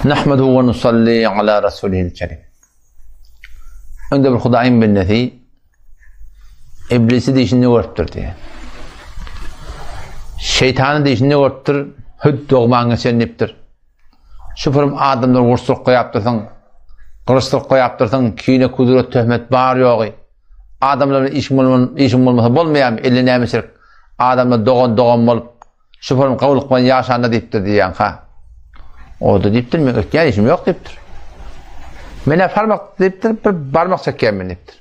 Nahmeduhu we nusalli ala rasulihil kerim. Öňde bir Hudaýyň bendesi iblisi dişinde görüpdir diýe. Şeytany dişinde görüpdir, hüd dogman geçen diýipdir. Şu pürüm adamlar gurçuryp goýapdyrsyň, gyryşdyryp goýapdyrsyň, kine, kudret, töhmet bar ýogy. Adamlar bilen işiň bolman, işiň bolmasa bolmaýarmy, elle näme şirk? Adamlar dogan dogan bolup Şu form kabul ykman ýaşanda diýipdir diýýän ha. O-da diýipdir, men ötýän işim ýok diýipdir. Men-ä barmak diýipdir, bir barmak çekýän men diýipdir.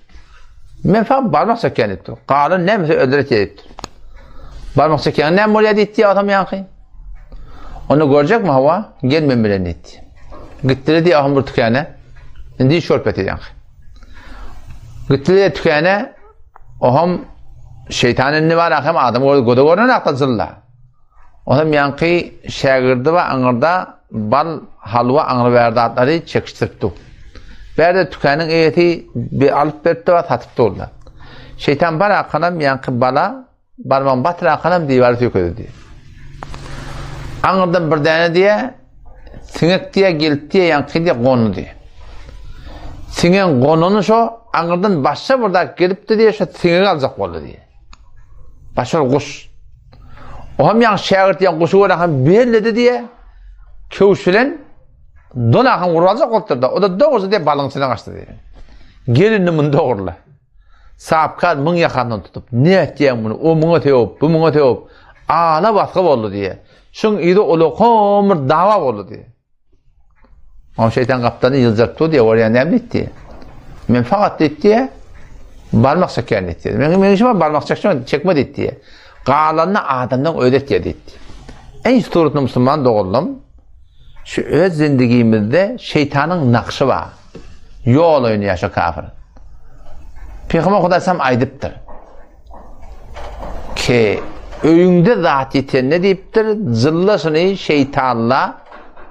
Men fa barmak çekýän diýipdir. Galan nämese özleri etýär diýipdir. Barmak çekýän näme bolýar diýipdi adam ýaňky. Onu görjekmi hawa? Gel men bilen diýipdi. Gitdiler diýýär ahun bir tükene. Indi iş görüp ýatyr ýaňky. Gitdiler tükene. Oham şeýtan indi bar hem adam göze göze görnen akda jylla. Ohem ýaňky şägirdi we aňyrda bal, halwa aňry bärde atlary çekişdirip dur. Bärde tükeniň eýesi bir alyp beripdi we satyp durlar. Şeýtan bar akanam ýaňky bala Barmagyny batyrakanam diwary söýkedi diýýär. Aňyrdan bir däne diýýär, siňek diýýär, gelip diýýär, ýaňky diýýär, gondy diýýär. Siňegiň gonany şo, aňyrdan başga bir zat gelipdi diýýär, şo siňegi aljak boldy diýýär. Başga bir guş. O hem ýaňky şägirt diýen guşy gören hem belledi diýýär. Köwüş bilen donakan urup aljak bolupdyr-da. O da dogrusy diýýär, balyň içine gaçdy diýýär. Gel indi muny dogrula. Sapkar muň ýakandan tutup, Nätýäň muny, o muňa sögüp, bu muňa sögüp, ala basgy boldy diýýär. Şuň yzy ulakan bir dawa boldy diýýär. Oň şeýtan gapdalyny ýyljaryp dur diýýär, görýän näme diýdi diýýär. Men fakat diýdi diýýär, barmak çekýän diýdi. Meň meň işim barmak çekşen, çekme diýdi diýýär. Galanyny adamdan özi etýär diýdi. Eý suratly musulman doganlarym, şu öz zindigimizde şeýtanyň nakşy bar. Ýol oýnaýar şo kafir. Pygamber Hudaý aýdypdyr. Ki öýüňde zat ýetende diýipdir, jylla şuny şeýtanla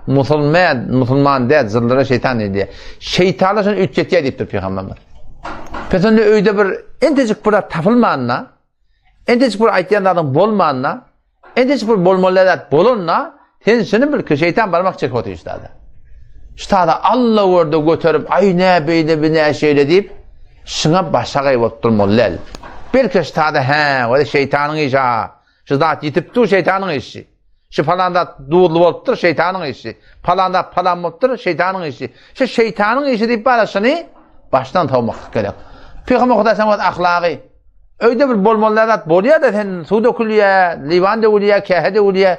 musulman, musulman däl, jyllara şeýtan diýdi. Şeýtanla şuny üýtgetýär diýipdir pygamberimiz. Pes onda öýde bir entejik bir zat tapylmanda, Entejik bir aýtýan zadyň bolmanda, entejik bir bolmaly zat bolanda, sen şuny bil ki, şeýtan barmak çekip otyr şu zada. Şu zada Alla görde göterip, aý nä beýle, bi nä şeýle diýip, şuňa başagaý bolup durmaly däl. Belki şu zada hä, o şeýtanyň işi ha. Şu zat ýitip dur şeýtanyň işi. Şu palan zat duzly bolupdyr şeýtanyň işi. Palan zat palan bolupdyr şeýtanyň işi. Şu şeýtanyň işi diýip bara şuny başdan sowmak gerek. Pygamber Hudaý sen ahlagy Öýde bir bolmaly zat bolýar-da sen suw dökülýär, liwan döwülýär, käse döwülýär.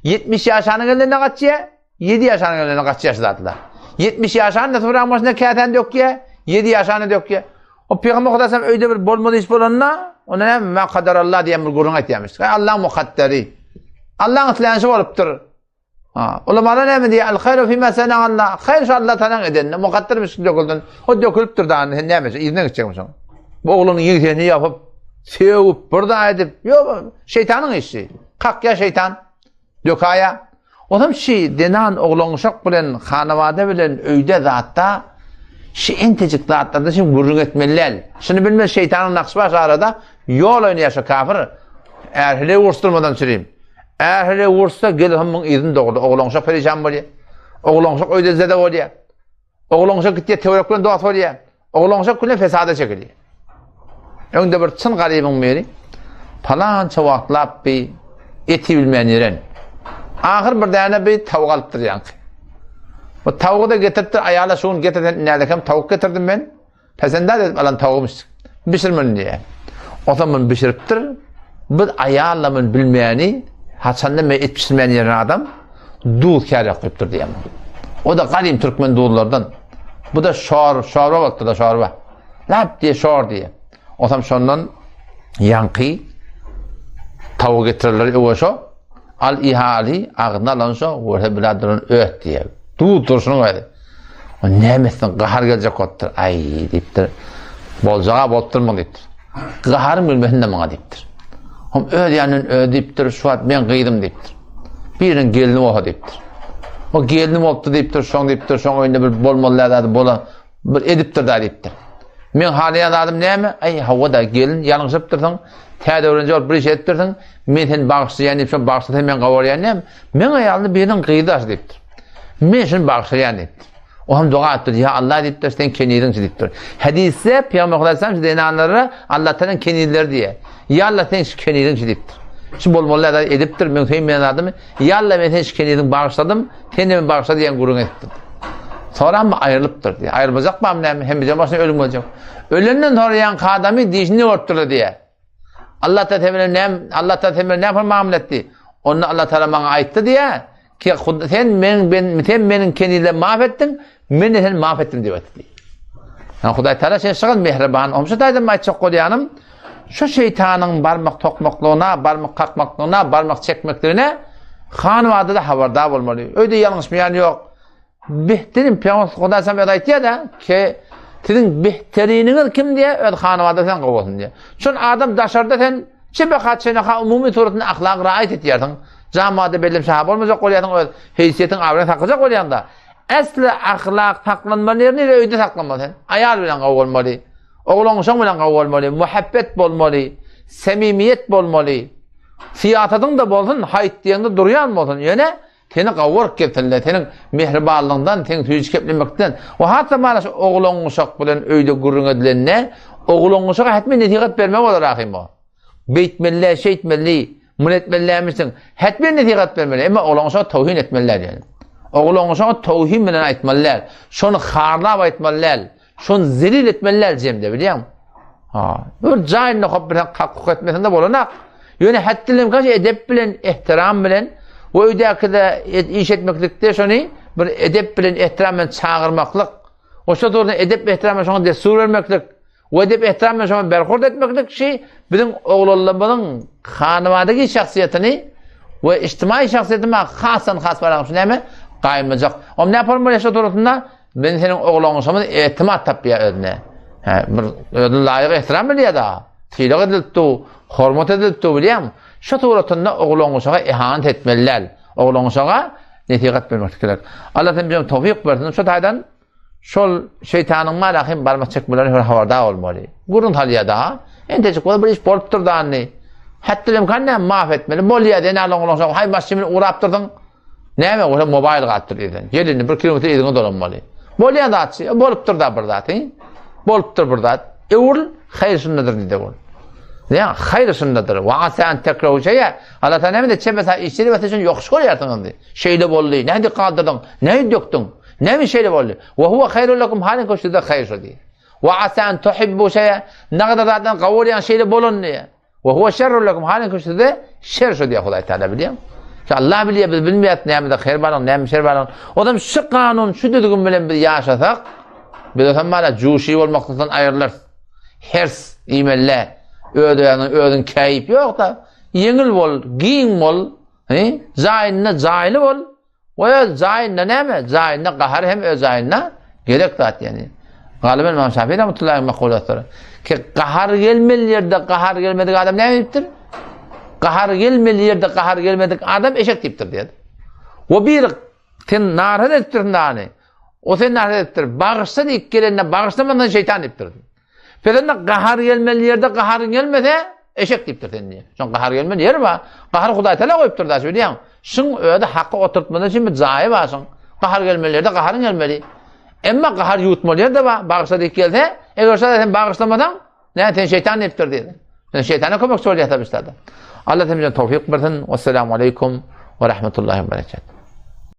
70 ýaşanyň elinde gaçýar, 7 ýaşanyň elinde gaçýar şu zatlar. 70 ýaşan da suraň başynda käsäni dökýär, 7 ýaşany dökýär. O Pygamber Hudaý sen öýde bir bolmaly iş bolanda, onda näme ma kadarallah diýen bir gürrüň aýtýarmyş. Allaň mukadderi. Allaň islänşi bolupdyr. Ha, ulamalar näme diýýär? Al haýru fima sana'allah. Haýr şu Allah tanaň edeninde mukadder bir döküldin. O dökülipdir da sen näme yzyna gitjekmi şoň? Bu oglunyň ýeňsesini ýapyp, sögüp, bir da edip, ýok, şeýtanyň işi. Kakýa şeýtan. Dökaýa. Onam şi zenan oglan uşak bilen hanabada bilen öýde zatda şi entejik zatlarda şi gürrüň etmeli däl. Şuny bilmez şeýtanyň nakşy bar şu arada ýol oýnaýar şu kafir. Är hile uruşdyrmadan çürim. Är hile ursa gel hymyň yzyny dogurdy. Oglan uşak perişan bolýar. Oglan uşak öýde zede bolýar. Oglan uşak gitýär töwerek bilen dost bolýar. Oglan uşak bilen fesada çekilýär. Öňde bir çyn garybyň biri palança wagtlap bir eti bilmän ýören. Ahyr bir däne bir tawuk alypdyr ýaňky. Bu tawugy da getiripdir, aýala şu gün getir sen nädekem tawuk getirdim men. Pesendaz edip alan tawugym bişir muny diýýär. Onsoň muny bişiripdir. Bir aýal-da muny bilmäni, haçanda men et bişirmän ýören adam duz kärek goýupdyr diýýär. O da gadym türkmen duzlardan. Bu da şor, şorba bolupdyr da şorba. Lap diýe şor diýe. Onsoň şondan ýaňky tawuk getirirler öwe şo. Al ihaly agzyna alan şo, görse bilä duran öt diýe. Duz durşunyň özi. O näme etsin, gahar geljek bolupdyr. Aý diýipdir. Boljaga bolupdyr muň diýipdir. Gaharym gelmesin de muňa diýipdir. Hom öz ýanyndan öz diýipdir, şu wagt men gyzym diýipdir. Biriniň gelni bolsa diýipdir. O gelni bolupdy diýipdir, şoň diýipdir, şoň öýünde bir bolmaly zady bola bir edipdir da diýipdir. Men halaýan zadym näme? Aý, hawa-da, gelin ýalňyşypdyrsyň, täze öwrenje bolup bir iş edipdirsiň, men seni bagyşlaýan diýip, şo bagyşlasa men gabarýan näme? Meň aýalyny biriniň gyzy daşy diýipdir. Men şuny bagyşlaýan diýipdir. O hem doga etdir. Ýa Allah diýipdir, sen keniziňçi diýipdir. Hadisde Pygamber Hudaý şu zenanlara Allah Taala kenizleri diýýär. Ýa Allah sen şu keniziňçi diýipdir. Şu bolmaly zady edipdir, men söýmeýän zadymy. Ýa Allah men sen şu keniziň bagyşladym, sen hem bagyşla diýen gürrüň edipdir. Sonra mı aýrylypdyr diýýär. Aýrylmajak bam näme? Hemmeje başyna ölüm geljek. Ölenden sonra ýaňky adamy dişini görüpdir diýýär. Allah Taala sen bilen näme Allah Taala sen bilen näme muamele etdi? Onda Allah Taala maňa aýtdy diýýär. Ki sen men ben sen meniň kenizle maaf etdiň, men de seni maaf etdim diýip aýtdy. Yani Hudaý Taala sen şygyl mehriban. Omşa taýdan aýtjak bolýanym, şu şeýtanyň barmak tokmaklygyna, barmak kakmaklygyna, barmak çekmekligine hanwada-da habardar bolmaly. Öýde ýalňyşmaýan ýok. Behterin Pygamber Hudaý sana öz aýtýar-da, ki siziň behteriniňiz kim diýe, öz hanwada sen gowy bolsun diýe. Şon adam daşarda sen çebeka çeneka umumy suratynda ahlak raýat etýärsiň. Jamada belli şaha bolmajak bolýarsyň, öz heýsiýetiň abraýyny saklajak bolýaň-da. Äsli ahlak saklanmaly ýeri nire öýde saklanmaly sen. Aýal bilen gowy bolmaly. Oglan-uşak bilen gowy bolmaly, muhabbet bolmaly, semimiýet bolmaly. Syýasatyň-da bolsun, haýt diýeňde durýan bolsun. Ýöne Seni gawuryp getirdiler, seniň mähribanlygyňdan, seň süýji keplemekden. We hatda mana şu oglan-uşak bilen öýde gürrüň edilende, oglan-uşaga hetmen nesihat berme bolar ahym o. Beýtmeli, şeýtmeli, muny etmeli dälmişsiň. Hetmen nesihat bermeli, emma oglan-uşaga towhin etmeli däl ýöne. Oglan-uşaga towhin bilen aýtmaly däl. Şony harlap aýtmaly däl. Şony zelil etmeli däl jemde, bilýäňmi? Ha, bir jaýynda hop bilen kakuk etmesinde bolanak. Ýöne hetdil imkan edep bilen, ehtiram bilen we öýdäki-de iş etmeklikde şony bir edep bilen, ehtiram bilen çagyrmaklyk. Oşa durda edep ehtiram bilen şoňa destur bermeklik we edep ehtiram bilen şoňa berhurt etmeklik şi biziň oglanlarymyzyň hanybadaki şahsyýetini we ijtimai şahsyýetini hasan has baran şu näme? Gaýymlajak. Om näme bolmaly şo durasynda? Men seniň oglangyşymyz etimat tapýar özüne. Hä, bir özüne laýyk ehtiram bilýär da. Sylag edilip du, hormat edilip du bilýäň. Şu suratynda oglangyşaga ihanet etmeli däl. Oglangyşaga nesihat bermek gerek. Allah sen bize towfik bersin. Şu taýdan şol şeýtanyň malahym barmak çekmelerine her habardar bolmaly. Gurun salýar da. Entejik bir iş bolupdyr da indi. Hatda imkan näme maaf etmeli. Bolýar, sen oglangyşaga haý başymyny urapdyrdyň. Näme bolsa mobaýl galypdyr irden. Gel indi bir kilometr yzyňa dolanmaly. Bolýan zatçy, e, bolupdyr da bir zat, he? Bolupdyr bir zat. Öwrül, haýyr şundadyr diýdi ol. Ne? Haýyr şundadyr. Wa asa an tekrahu şeýe. Allah taala näme diýdi? Çebesa işleri we sen ýokuş görýärsiňiz diýdi. Şeýle boldy. Näde galdyrdyň? Näme dökdüň? Näme şeýle boldy? Wa huwa haýrul lakum halin köşde haýyr şo diýdi. Wa asa an tuhibbu şeýe. Nagada zatdan gawy bolýan şeýle bolan diýdi. Wa huwa şerrun lekum halyňky size şer şo diýýär Hudaý Taala bilýäň. Şu Allah bilýär biz bilmeýäs nämede haýyr barlygyny näme şer barlygyny. Odam şu kanun şu düzgün bilen biz ýaşasak biz o zaman juşy bolmaklykdan aýrylarys. Hers iýmelle öz-özüňe özüň käýip ýok-da ýeňil bol, giň bol, he, jaýynda jaýly bol. O öz jaýynda näme? Jaýynda gahar hem öz jaýynda gerek zat ýani. Galyben Imam Şafii rahmetullahi makulasydyr. Ki gahar gelmeli ýerde gahar gelmedik adam näme diýipdir? Gahar gelmeli ýerde gahar gelmedik adam eşek diýipdir diýdi. O bir sen narhat edipdirsin dany. O sen narhat edipdir. Bagyşla diýip gelende bagyşlamadan şeytan diýipdir. Pezende gahar gelmeli ýerde gaharyň gelmese, eşek diýipdir sen diýýär. Şoň gahar gelmeli ýeri bar. Gahar Hudaý Teala goýupdyr da, bilýäň. Şuň özi haky oturtmadan üçin bir jaýy bar şuň. Gahar gelmeli ýerde gaharyň gelmeli. Emma gahar ýutmaly ýerde bar. Bagyşla diýip gelse, eger şo sen bagyşlamasaň, näme sen şeýtan diýipdir diýdi. Sen şeýtana kömekçi bolýarsa bir zada. Allah sen bize towfik bersin. Wessalamu aleýkum we rahmetullahi we berekatuh.